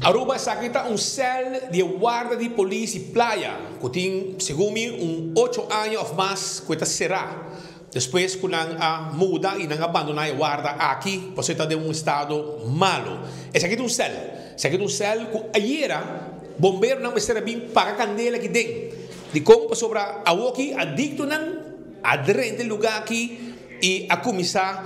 Aruba, esaki ta un cel di warda di polis di Playa, cu tin, segun mi, un 8 aña of mas cu ta cera. Despues cu nan a muda y nan a abandona e warda aki, pasobra ta den un estado malo. Esaki ta un cel. Esaki ta un cel cu ayera bomberonan mester a bin paga candela aki den. Dicon? Pasobra awoki adictonan a drenta e lugar aki y a cuminsa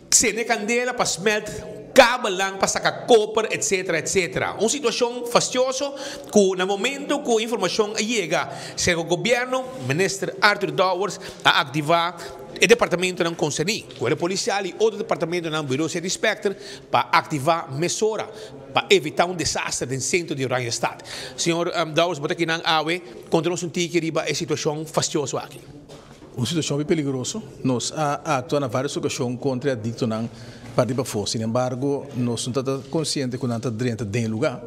sende candela pa smelt kabelnan pa saca koper, etc. Etc. Un situacion fastioso cu na momento cu informacion a yega cerca gobierno, Minister Arthur Dowers a activa e departamentonan concerni, Cuerpo Policial y otro departamentonan, Bureau City Inspector, pa activa mesora pa evita un desaster den centro di Oranjestad. Señor Dowers, bo ta kinan awe, conta nos un tiki riba e situacion fastioso aki. Un situacion muy peligroso. Nos a actua na varios ocasion contra adictonan parti pafo. Sin embargo, nos no ta consciente cu nan ta drenta den lugar.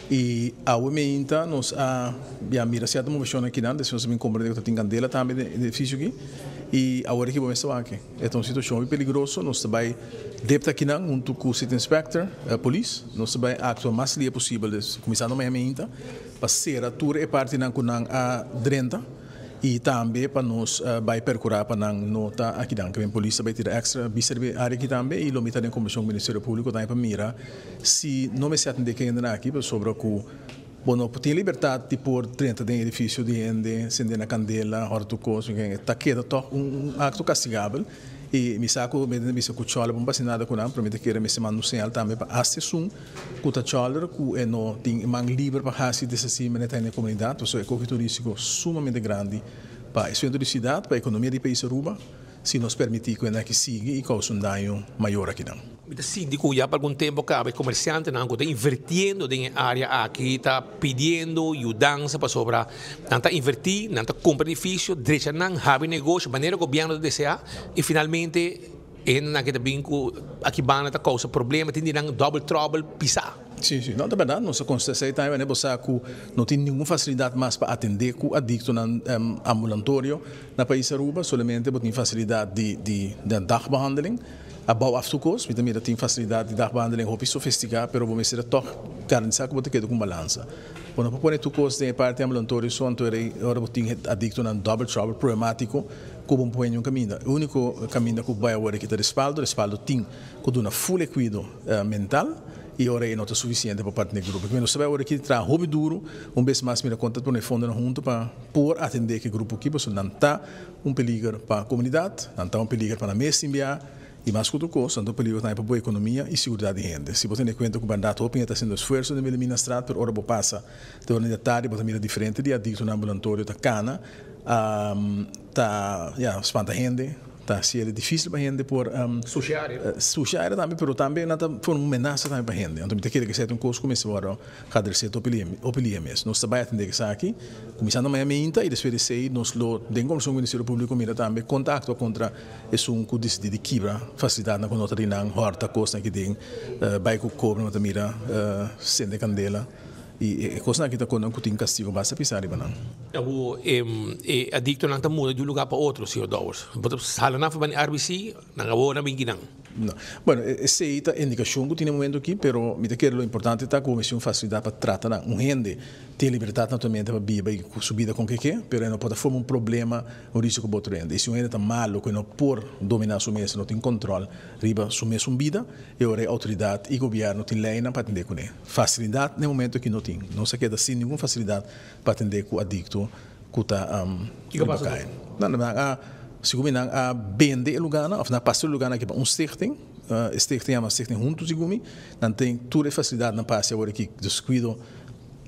Y awe mainta nos a ya mira cierto movecion aki nan, nos a bin comprende cu tin candela tambe den edificio aki. Y awor aki bo mes ta aki. E ta un situacion muy peligroso. Nos ta bay depta aki nan hunto cu City Inspector, police. Nos ta bay actua mas lihe posibel, dus cuminsando mañana mainta, pa cera tur e partinan cu nan a drenta. Y tambe pa nos bay percura pa nan no ta aki dan. Que polis bay tira extra bista di area aki tambe y lo mi ta den comisión Ministerio Público tambe pa mira si no mester atende cu hende aki, pasobra cu bo no tin libertad di por drenta den edificio di hende, sende na candela, horta tur cos, ta keda toch un acto castigabel. Y mi sa cu mi bisa cu choller no pasa nada cu nan, pero mi ta kere mi manda un señal tambe pa hasta esun cu ta choller cu e no tin man liber pa haci deshaci manera den comunidad, pasobra e coge turistico sumamente grandi pa e centro di ciudad, pa economia di pais Aruba, si nos permiti cu esaki sigui y causa un daño mayor aki nan. Mi ta sinti cu ya pa algun tempo caba e comerciantenan cu ta invirtiendo den e area aki ta pidiendo yudansa, pasobra nan ta inverti, nan ta cumpra edificio, drecha nan, habri negocio, manera gobierno ta desea, y finalmente e hendenan aki ta bin cu aki banda ta causa problema, tin di nan double trouble pisa. Si, no, ta berdad, nos a constata tambe, bo sa cu no tin ningun facilidad mas pa atende cu adictonan ambulatorio na pais Aruba, solamente bo tin facilidad di dagbehandeling. A bouw af toekomst, mi tambe tin facilidad di dagbehandeling hopi sofistica, pero bo mester toch garantisa cu bo ta keda cu balansa. Bo no por pone tur cos den parti ambulatorio so, anto ora bo tin adictonan double trouble problematico, cu bo no por un caminda. E unico caminda cu bay awor aki ta Respaldo. Respaldo tin cu duna full cuido mental y ora no ta suficiente pa parti di grupo. Nos ta bay awor aki traha hopi duro, un bes mas mira conta pone fondo hunto pa por atende e grupo aki, pasobra nan ta un peliger pa comunidad, nan ta un peliger pa nan mes envia, y mas cu otro cos, nan ta un peliger tambe pa economia y seguridad di hende. Si bo tene cuenta cu berdad hopi ta haciendo esfuerso di elimina straat, pero ora bo pasa de ora di tardi, bo ta mira diferente di adicto na ambulatorio ta cana, ta, ja, spanta hende, ta haci dificil pa hende por Sushi area. Sushi area tambe, pero tambe nan ta forma un menasa tambe pa hende. Anto mi ta kere cu esey un cos cu mester wordo adresa hopi lihe mes. Nos ta bay atende esaki, cuminsando mañana mainta y despues di esey nos lo den comisión cu Ministerio Público mira tambe contacto contra esun cu decidi di kibra facilidad cu no ta di nan, horta cosnan aki den, bay cu cobra, ta mira sende candela. Y e cosnan aki ta cu tin castigo basta pisa riba nan. Awo e adictonan ta muda di un lugar pa otro, señor Dowers. Bo ta hala nan for RBC, nan awor nan bin kinan. No. Bueno, esey ta indicacion cu tin e momento aki, pero mi ta kere lo importante ta cu mester un facilidad pa trata nan. Un hende tin libertad naturalmente pa biba y su vida con ke, pero no por forma un problema, un risico pa otro hende. Y si un hende ta malo, cu no por domina su mes, no tin control riba su mes un vida, y ora autoridad y gobierno tin ley pa atende cu ne. Facilidad na e momento aki no tin. Nos a keda sin ningun facilidad pa atende cu adicto cu ta Kico pasa? Riba caya. No, nan a, segun nan a bende e lugar of nan pasa e lugar aki pa un stichting, stichting yama Stichting Hunto, segun mi, nan tin tur e facilidad nan pasa awor aki, dus cuido,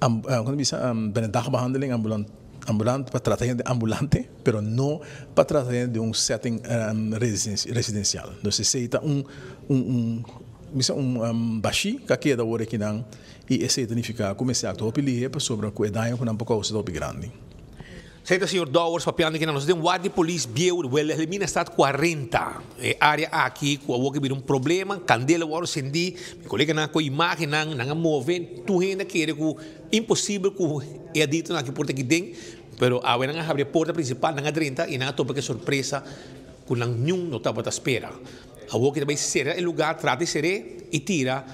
con bisa, binnen dagbehandeling ambulant pa trata hende ambulante, pero no pa trata hende den un setting residencial. Dus esey ta un bisa un bashi cu a keda awor aki nan y esey ta significa cu mester actua hopi lihe pasobra cu e daño cu nan por causa ta hopi grandi. Esey ta señor Dowers papiando aki nos den Warda di Polis Bieu, Wilhelminastraat 40. E area aki cu awor cu bira un problema, candela wordo sendi, mi coleganan cu imagennan, nan a move, tur hende a kere cu imposibel cu e adictonan aki por ta aki den, pero awe nan a habri e porta principal, nan a drenta y nan a topa cu e sorpresa cu nan niun no tabata spera. Awor cu ta bay cera e lugar, trata di cere y tira.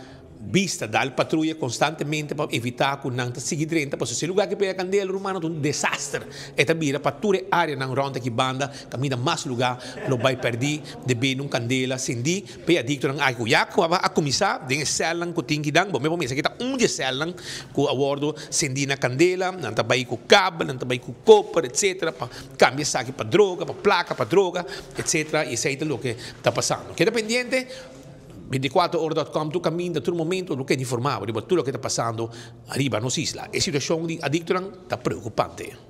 Bista dal patruya konstantemente pa evitá ku nan ta sigui drenta pasobra si e lugá aki pega kandela ruman ta un desaster. E ta bira pa tur e áreanan rònt aki banda kaminda mas lugá lo bai pèrdí debí na un kandela sendí pa e adiktonan aki ku ya kaba a kuminsá den e sèlnan ku tin kinan. Bo mester por mira esaki ta un di e sèlnan ku a wòrdu sendí na kandela. Nan ta bai ku kabel, nan ta bai ku koper etsetera pa kambia esaki pa droga, pa plaka pa droga etsetera i esei ta loke ta pasando. Keda pendiente. 24ora.com tur caminda, tur momento lo keda informa bo riba tur loke ta pasando riba nos isla. E situacion di adictonan ta preocupante.